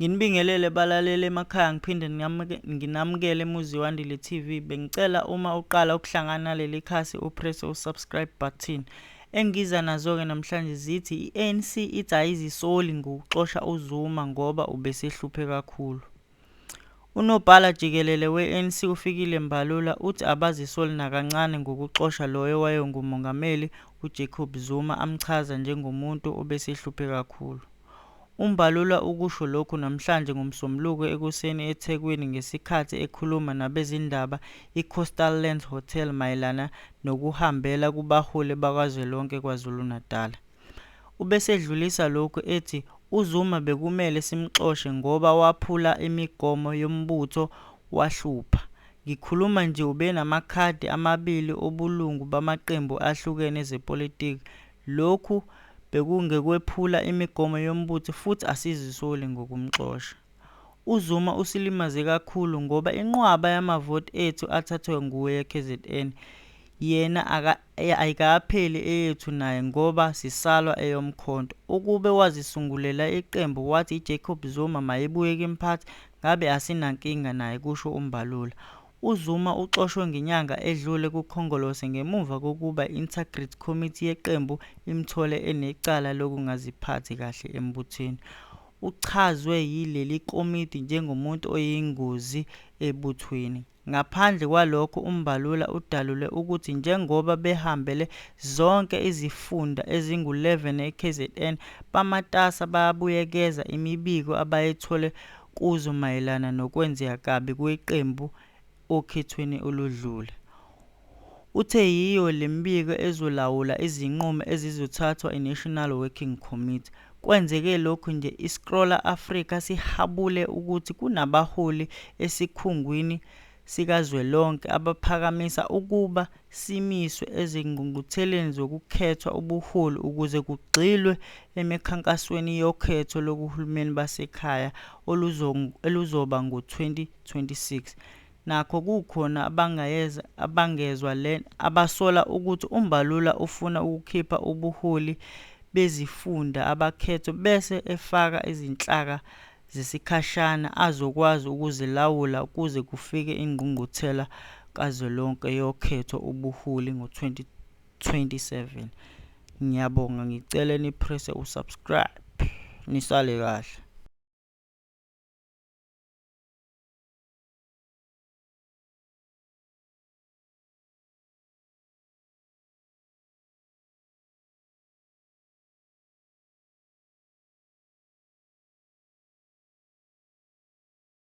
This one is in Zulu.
Nginibingelele balaleli emakhaya ngiphinde nginamukele eMuziwandile TV. Bengicela uma uqala ukuhlangana naleli khasi upresse u-subscribe button. Engiza nazo-ke namhlanje zithi i-ANC ithi ayizisoli ngokuxosha uZuma ngoba ubesehluphe kakhulu. Unobhala jikelele we-ANC uFikile Mbalula uthi abazisoli nakancane ngokuxosha loyo owayenguMongameli uJacob Zuma amchaza njengomuntu obesehluphe kakhulu. UMbalula ukusho lokhu namhlanje ngoMsombuluko ekuseni eThekwini ngesikhathi ekhuluma nabezindaba iCoastal Lands Hotel mayelana nokuhambela kubaholi bakazwelonke KwaZulu-Natal. Ubesedlulisa lokhu ethi uZuma bekumele simxoshe ngoba waphula imigomo yombutho wahlupha. Ngikhuluma nje ubenamakhadi amabili obulungu bamaqembu ahlukene ezepolitiki. Lokhu bekungekwephula imigomo yombutho futhi asizisoli ngokumxosha. UZuma usilimaze kakhulu ngoba inqwaba yamavoti ethu athathwe nguye eKZN. Yena ayikapheli eyethu naye ngoba sisalwa eyomkhonto. Ukube wazisungulela iqembu wathi iJacob Zuma mayibuye kimphathi ngabe asinankinga naye, kusho uMbalula. UZuma uxoshwe ngenyanga edlule kuKhongolose ngemuva kokuba i-Integrity Committee yeqembu imthole enecala lokungaziphathi kahle embuthweni. Uchazwe yileli komiti njengomuntu oyingozi ebuthweni. Ngaphandle kwalokho uMbalula udalule ukuthi njengoba behambele zonke izifunda ezingu-11 eKZN bamatasa bayabuyekeza imibiko abayithole kuzo mayelana nokwenzeka kabi kweqembu okhethweni oludlule. Uthe yiyo le mibiko ezolawula izinqumo ezizothathwa iNational Working Committee. Kwenzeke lokhu nje iScrolla. Africa sihabule ukuthi kunabaholi esikhungwini sikazwelonke abaphakamisa ukuba simiswe ezingqungqutheleni zokukhethwa ubuholi ukuze kugxilwe emikhankasweni yokhetho lohulumeni basekhaya oluzoba ngo-2026. Nakho kukhona abangezwa le abasola ukuthi uMbalula ufuna ukukhipha ubuholi bezifunda abakhethwe bese efaka izinhlaka zesikhashana azokwazi ukuzilawula kuze kufike ingqungquthela kazwelonke yokhetho ubuholi ngo-2027. Ngiyabonga ngicela nipresse usubscribe. Nisale kahle.